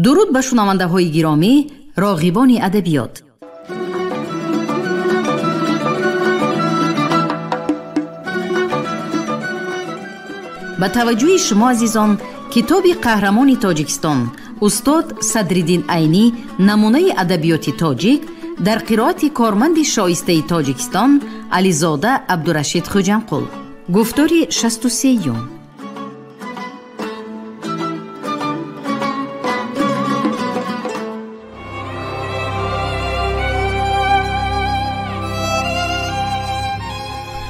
Дуруд ба шунавандаҳои гиромӣ, роғибони адабиёт. Ба таваҷҷӯҳи шумо азизон, китоби қаҳрамони Тоҷикистон устод Садриддин Айнӣ намунаи адабиёти тоҷик дар қироати корманди шоистаи Тоҷикистон Ализода Абдурашид Хуҷамқул. Гуфтори 63-юм.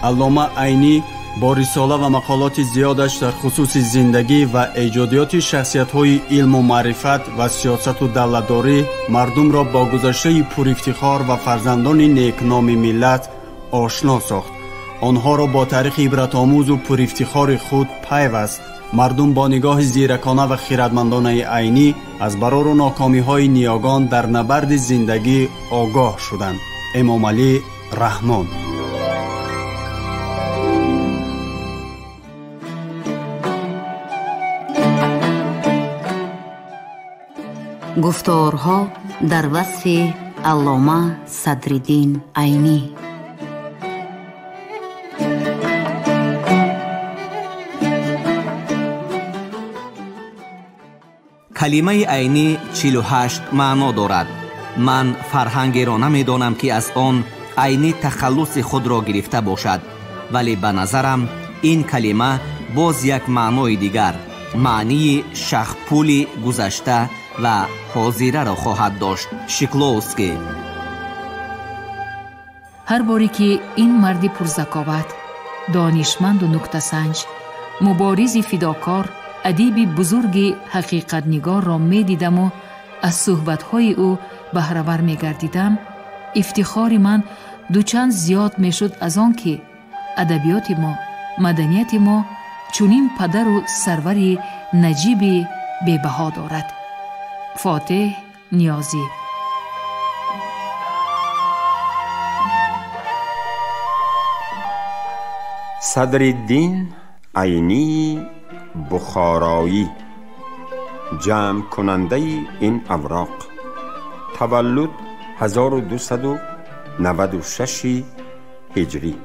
Аллома Айнӣ бо рисола ва мақолоти зиёдаш дар хусуси зиндагӣ ва эҷодиёти шахсиятҳои илму маърифат ва сиёсату давлатдорӣ мардумро бо гузаштаи пурифтихор ва фарзандони некноми миллат ошно сохт. Онҳоро бо таърихи ибратомӯзу пурифтихори худ пайваст. Мардум бо нигоҳи зиракона ва хиратмандонаи Айнӣ аз барору нокомиҳои ниёгон дар набарди зиндагӣ огоҳ шуданд. Эмомалӣ Раҳмон. Гуфторҳо дар васфи Аллома Садриддин Айнӣ. Калимаи Айнӣ 48 маъно дорад. Ман фарҳангеро намедонам, ки аз он Айнӣ тахаллуси худро гирифта бошад, вале ба назарам ин калима боз як маънои дигар, маънии шахпули гузашта ва ҳозираро хоҳад дошт. Шикловский. Ҳар боре ки ин марди пурзаковат, донишманду нуктасанҷ, муборизи фидокор, адиби бузурги ҳақиқатнигорро медидаму аз суҳбатҳои ӯ баҳравар мегардидам, ифтихори ман дучанд зиёд мешуд аз он ки адабиёти мо, маданияти мо чунин падару сарвари наҷиби бебаҳо дорад. Фотеҳ Ниёзӣ. Садриддин Айнии Бухороӣ, ҷамъкунандаи ин авроқ, таваллуд 1296 ҳиҷрӣ.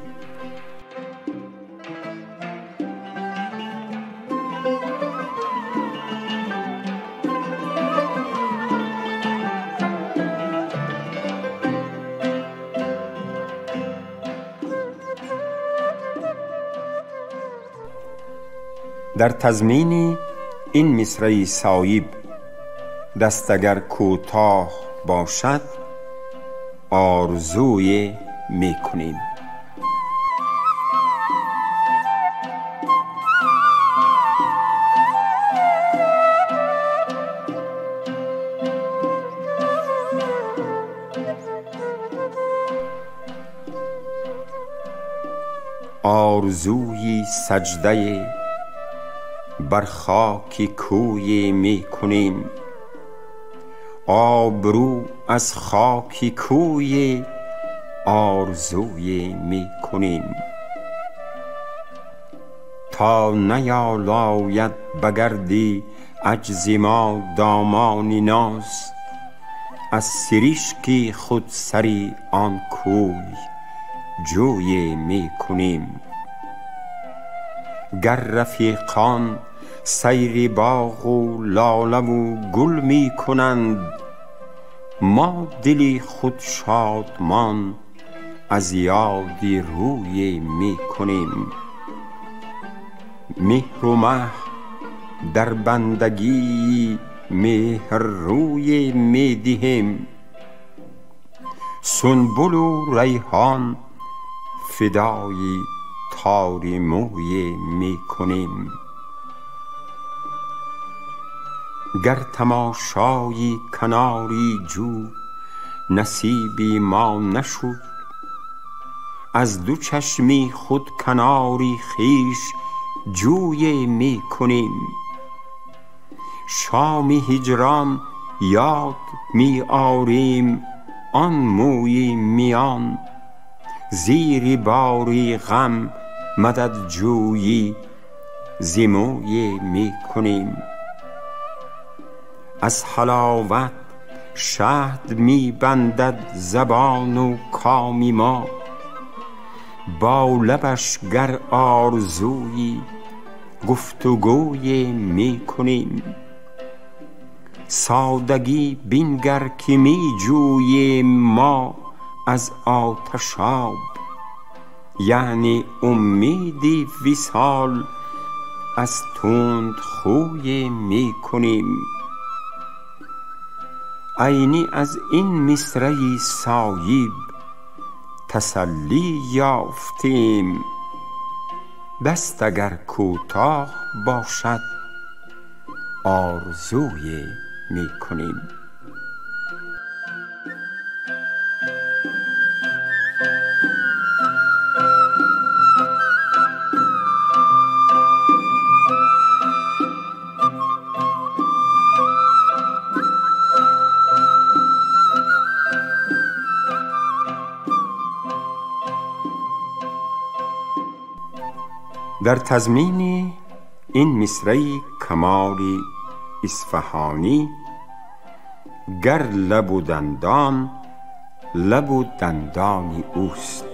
Дар тазмини ин мисраи соиб даст агар кӯтоҳ бошад, орзуе мекунем. آرزوی سجده بر خاک کوی میکنیم، آبرو از خاک کوی آرزوی میکنیم. تا نیالاید بگردی عجز ما دامان ناز، از سریشکی خود سری آن کوی جوی میکنیم. گر رفیقان سیر باغ و لاله و گل می کنند، ما دلی خود شادمان از یاد روی می کنیم. مهر و مه در بندگی مهر روی می دهیم، سنبل و ریحان فدای تار موی می کنیم. گر تماشای کناری جو نصیبی ما نشد، از دو چشمی خود کناری خویش جوی می کنیم. شام هجران یاد می آریم آن موی میان، زیر باری غم مدد جویی ز موی می کنیم. از حلاوت شهد می بندد زبان و کامی ما. با لبش گر آرزویی گفتگوی می کنیم، سادگی بینگر که می جوییم ما از آتش آب، یعنی امیدی وصال از تند خوی می کنیم. عینی از این مصرع صایب تسلی یافتیم، دست اگر کوتاه باشد آرزوی می کنیم. در تضمین این مصرع کمال اصفهانی، گر لب و دندان لب و دندانی اوست.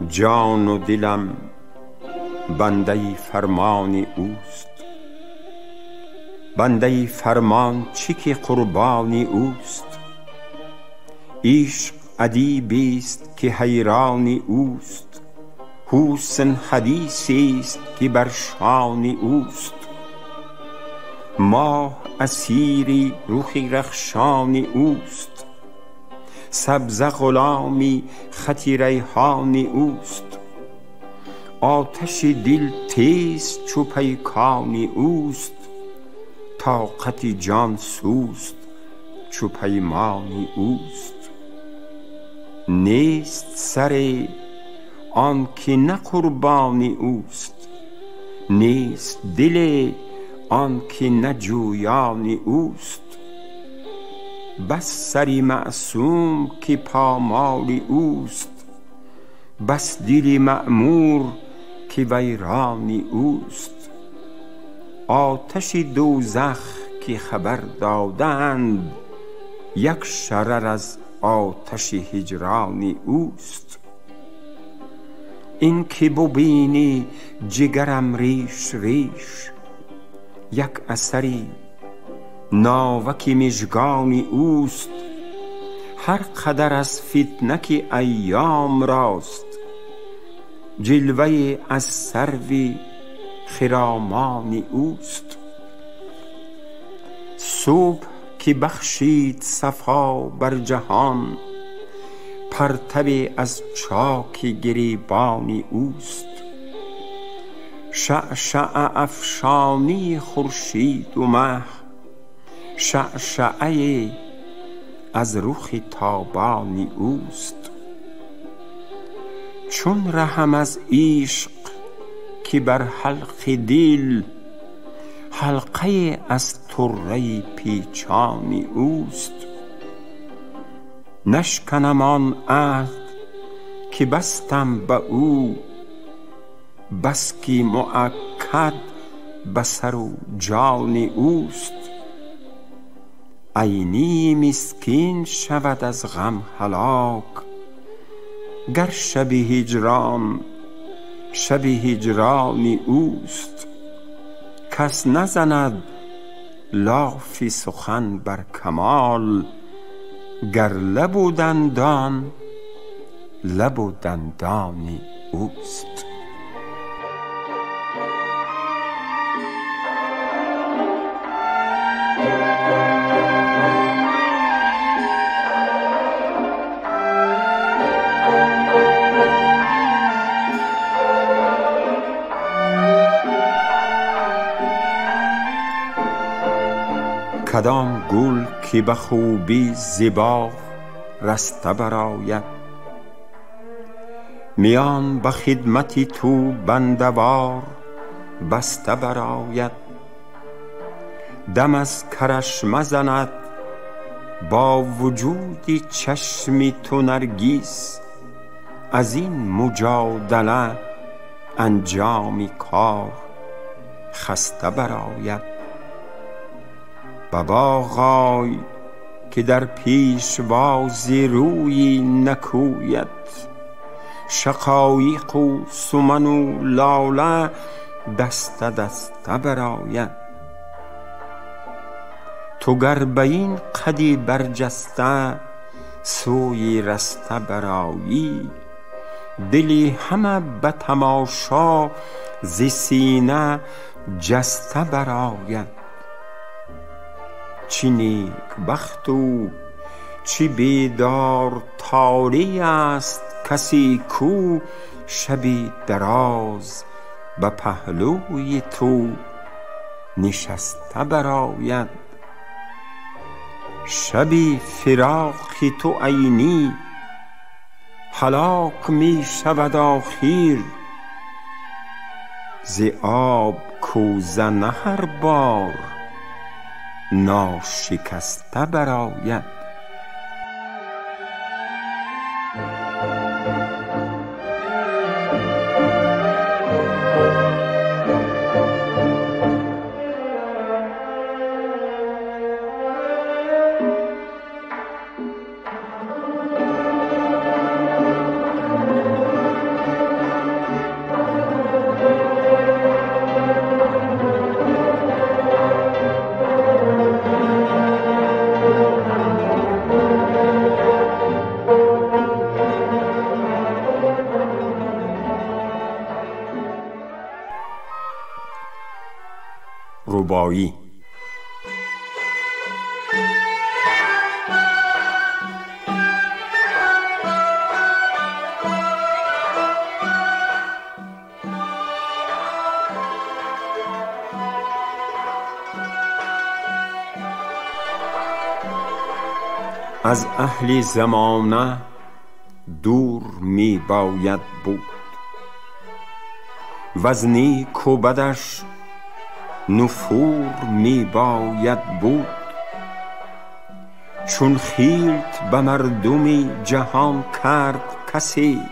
جان و دلم بنده فرمان اوست، بنده فرمان چه که قربان اوست. عشق ادیبی است که حیران اوست، حسن حدیثی است که بر شان اوست. ماه اسیری رخ رخشان اوست، سبز غلامی خط ریحان اوست. آتش دل تیز چو پیکان اوست، طاقت جان سوست چو پیمان اوست. نیست سر آن که نه قربان اوست، نیست دل آن که نه جویان اوست. بس سری معصوم که پامال اوست، بس دل مأمور که ویران اوست. آتش دوزخ که خبر دادند، یک شرر از آتش هجران اوست. این که ببینی جگرم ریش ریش، یک اثری ناوک مژگان اوست. هر قدر از فتنه که ایام راست، جلوه از سرو خرامان اوست. صبح که بخشید صفا بر جهان، پرتو از چاک گریبان اوست. شعشعه افشانی خورشید و مه، شعشعه از رخ تابان اوست. چون رهم از عشق که بر حلق دل، حلقه از طره پیچان اوست. نشکنم آن عهد که بستم به او، بس که مؤکد به سر و جان اوست. عینی مسکین شود از غم هلاک، گر شب هجران شب هجران اوست. کس نزند لاف سخن بر کمال، گر لب و دندان لب و دندان اوست. کدام گل که به خوبی ز باغ رسته برآید، میان به خدمت تو بنده وار بسته برآید. دم از کرشمه زند با وجود چشم تو نرگس، از این مجادله انجام کار خسته برآید. به باغ آی که در پیشواز روی نکویت، شقایق و سمن و لاله دسته دسته برآید. تو گر به این قدی برجسته سوی رسته برآیی، دلی همه به تماشا ز سینه جسته برآید. چه نیک بخت و چه بیدار طالع است کسی کو شبی دراز به پهلوی تو نشسته برآید. شبی فراق تو عینی هلاک می شود آخر، ز آب کوزه نه هر بار ناشکسته برآید. رباعی. از اهل زمانه دور می باید بود، وز نیک و بدش نفور می باید بود. چون خیلت به مردم جهان کرد کسی،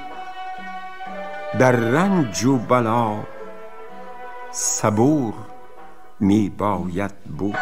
در رنج و بلا صبور می باید بود.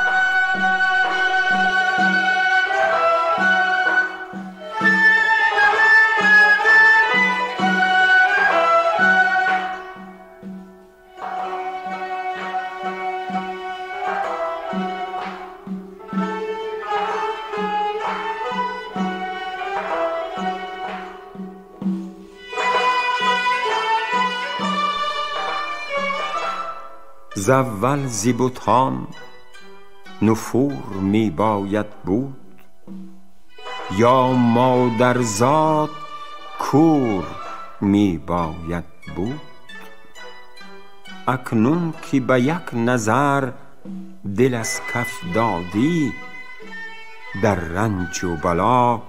ز اول ز بتان نفور می باید بود، یا مادرزاد کور می باید بود. اکنون که به یک نظر دل از کف دادی، در رنج و بلا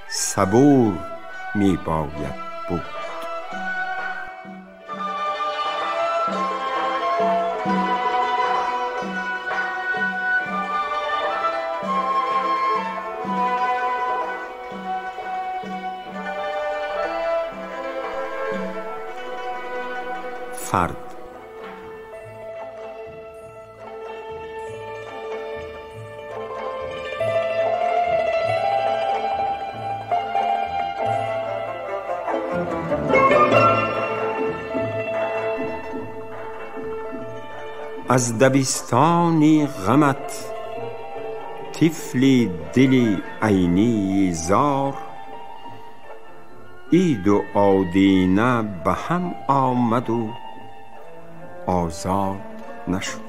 صبور می باید بود. فرد. از دبستان غمت طفل دل عینی زار، عید و آدینه به هم آمد و آزاد نشد.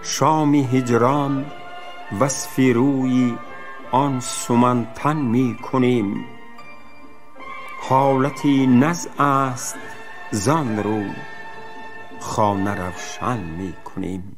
شام هجران وصف روی آن سمنتن می کنیم، حالتی نزع است زان رو خانه روشن می کنیم.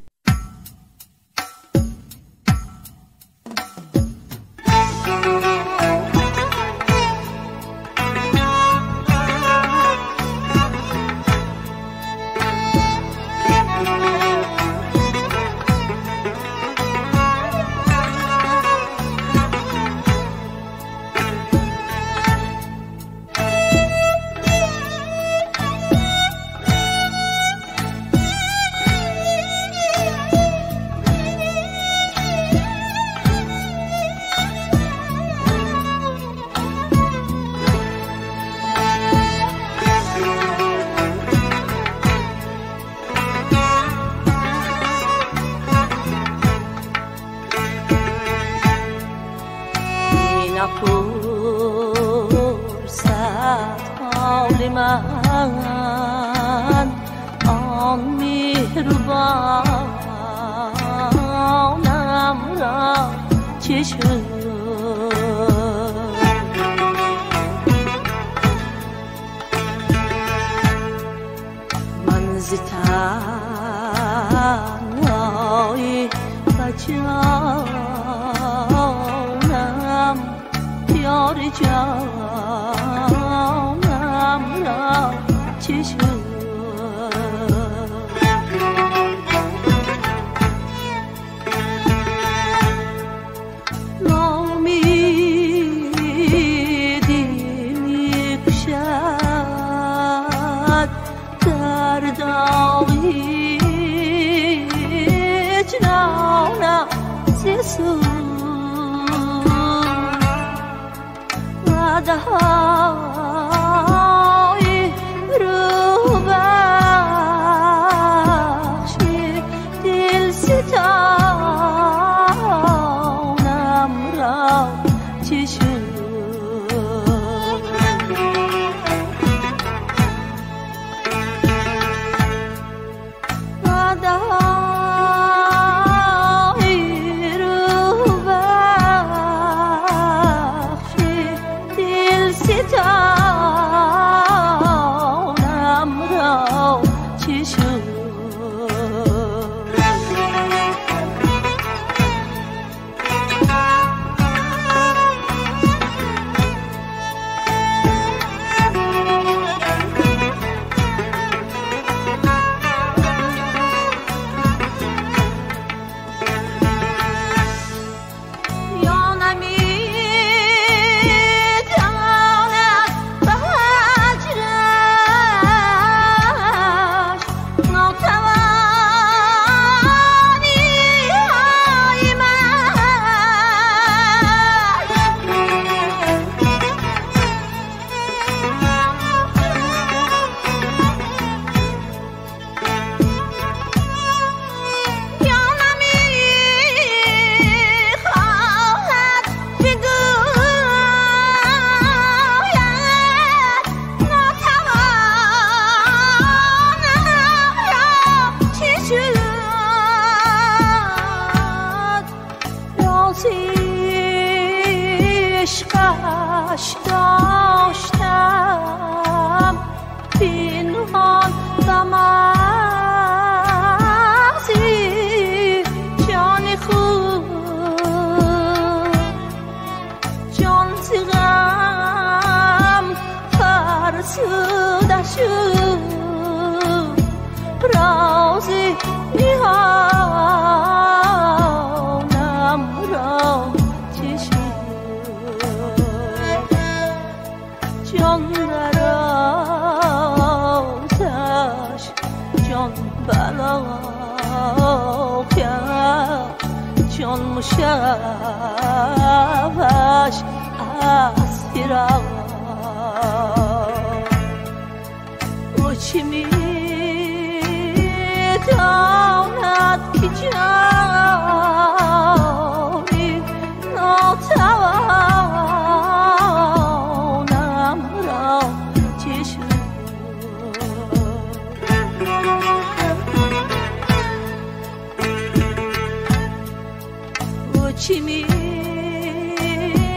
چی میداند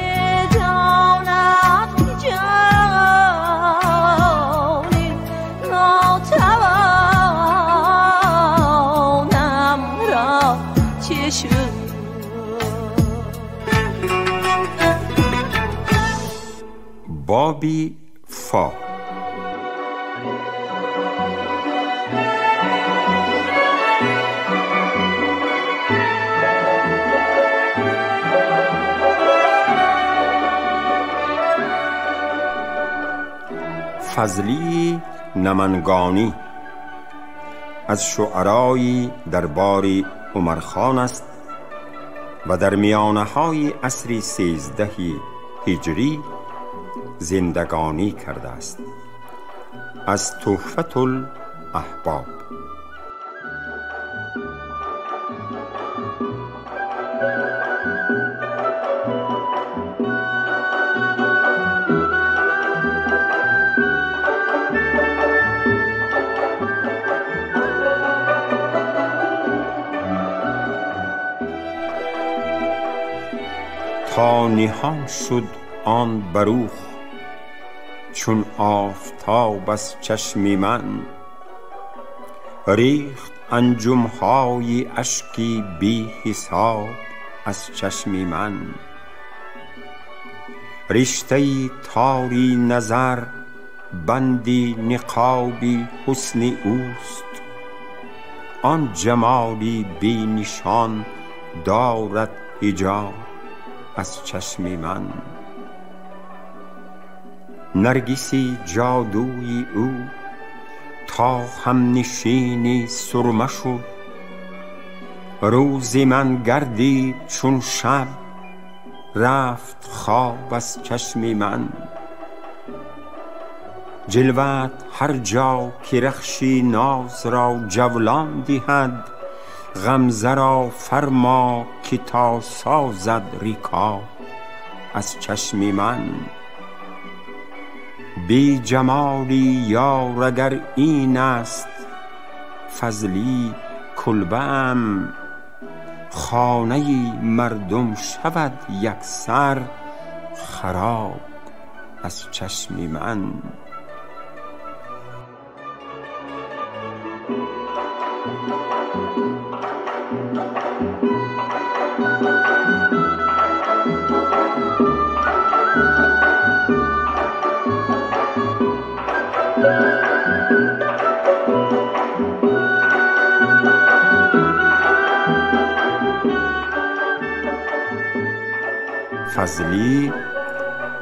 که جانی. Боби фа. فضلی نمنگانی از شعرای دربار عمرخان است و در میانه‌های عصر 13 هجری زندگانی کرده است. از تحفة الاحباب. تا نهان شد آن بروخ چون آفتاب از چشم من، ریخت انجمهای اشکی بی حساب از چشم من. رشته تاری نظر بندی نقابی حسن اوست، آن جمالی بی نشان دارد حجاب از چشم من. نرگسی جادوی او تا هم نشینی سرمه شد، روز من گردید چون شب رفت خواب از چشم من. جلوت هر جا که رخشی ناز را جولان دهد، غمزه را فرما که تا سازد رکاب از چشم من. بی جمالی یار اگر این است فضلی کلبه ام، خانه مردم شود یکسر خراب از چشم من. فضلی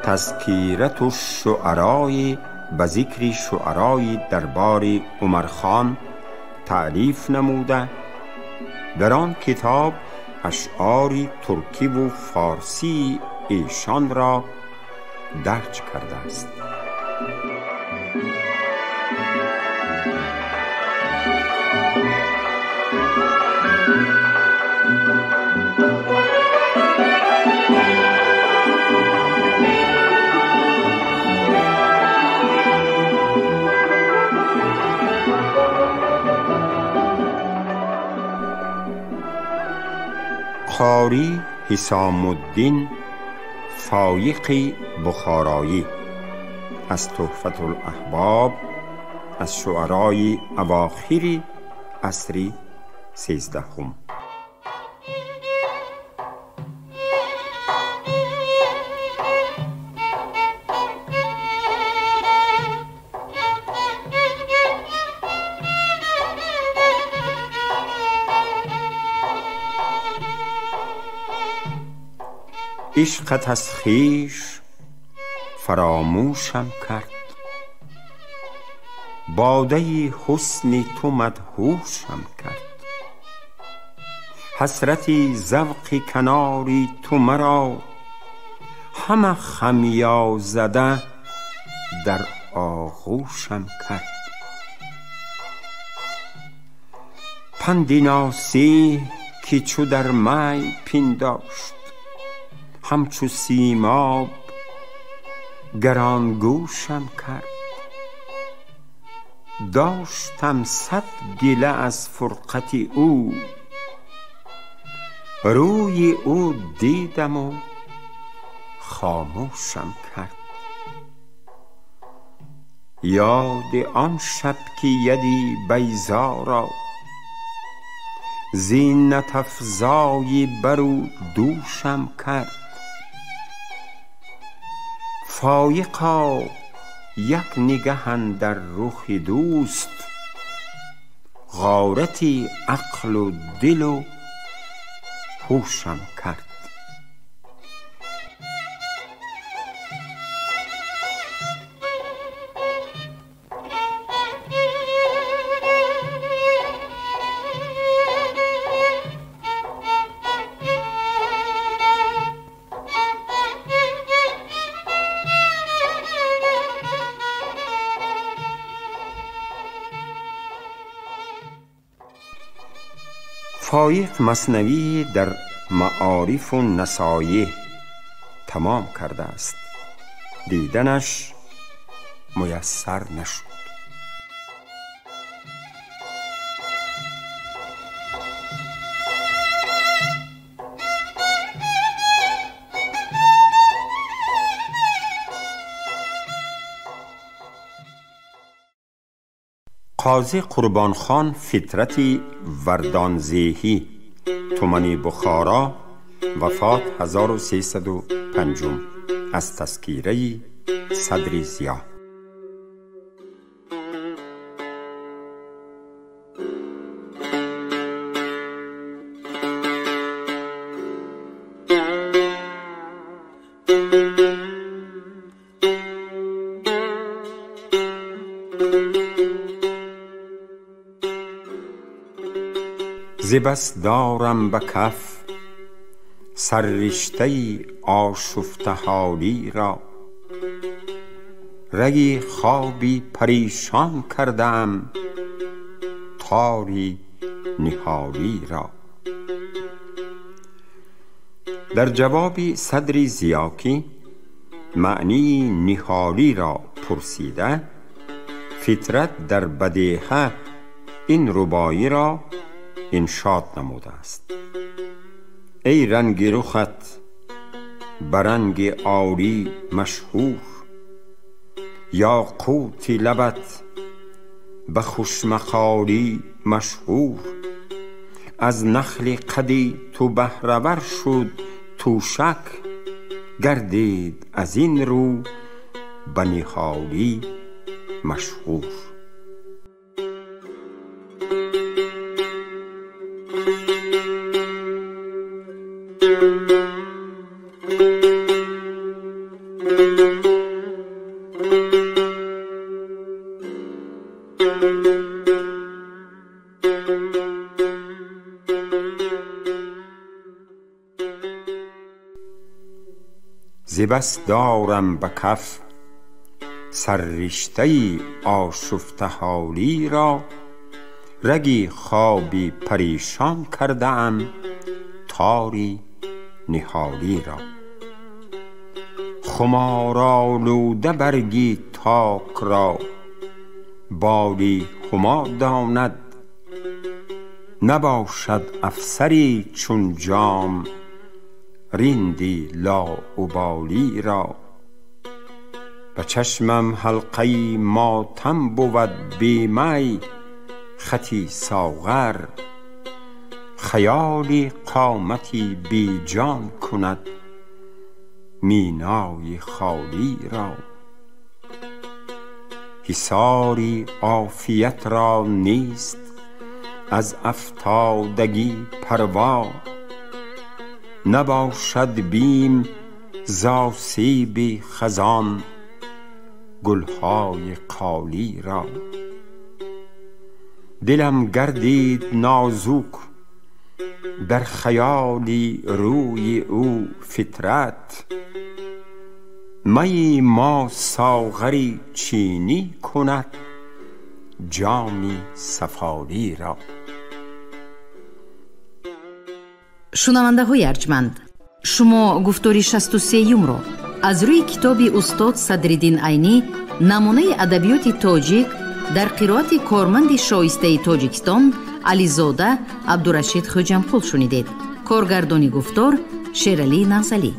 تذکیرة الشعراء به ذکر شعرای دربار عمرخان تألیف نموده. در آن کتاب اشعار ترکی و فارسی ایشان را درج کرده است. قاری حسام الدین فایق بخارایی از تحفة الاحباب از شعرای اواخر عصر 13. عشقت از خویش فراموشم کرد، باده حسن تو مدهوشم کرد. حسرتی ذوق کناری تو مرا همه خمیازده در آغوشم کرد. پندی ناصح که چو در می پنداشت، همچو سیماب گران گوشم کرد. داشتم 100 گله از فرقت او، روی او دیدم و خاموشم کرد. یاد آن شب که یدی بیضا را زینت افزای بر او دوشم کرد. فایقا یک نگه اندر رخ دوست، غارتی عقل و دل و هوشم کرد. فایق مثنوی در معارف و نصایح تمام کرده است. دیدنش میسر نشد. قاضی قربان خان فطرتی وردانزیهی، تومنی بخارا، وفات 1305 از تذکیره صدر ضیا. ز بس دارم به کف سررشته آشفته حالی را، رگ خوابی پریشان کردم تاری نهالی را. در جواب صدر ضیا که معنی نهالی را پرسیده، فطرت در بدیهه این رباعی را انشاد نموده است: ای رنگ رخت برنگ آری مشهور، یاقوت لبت به خوشمقالی مشهور. از نخل قدی تو بهره ور شد توشک، گردید از این رو به نهالی مشهور. ز بس دارم به کف سررشته آشفته حالی را، رگی خوابی پریشان کرده ام تاری نهالی را. خمارآلوده برگی تاک را بالی هما داند، نباشد افسری چون جام رندی لاابالی را. به چشمم حلقه ماتم بود بی می خطی ساغر، خیالی قامتی بی جان کند مینای خالی را. حصاری عافیت را نیست از افتادگی پروا، نباشد بیم ز آسیب خزان گلهای قالی را. دلم گردید نازک در خیالی روی او فطرت، می ما ساغری چینی کند جامی سفالی را. Шунавандаҳои арҷманд, шумо гуфтори 63-юмро аз рӯи китоби устод Садриддин Айнӣ намунаи адабиёти тоҷик дар қироати корманди шоистаи Тоҷикистон Ализода Абдурашид Хӯҷамқул шунидед. Коргардони гуфтор Шералӣ Навзалӣ.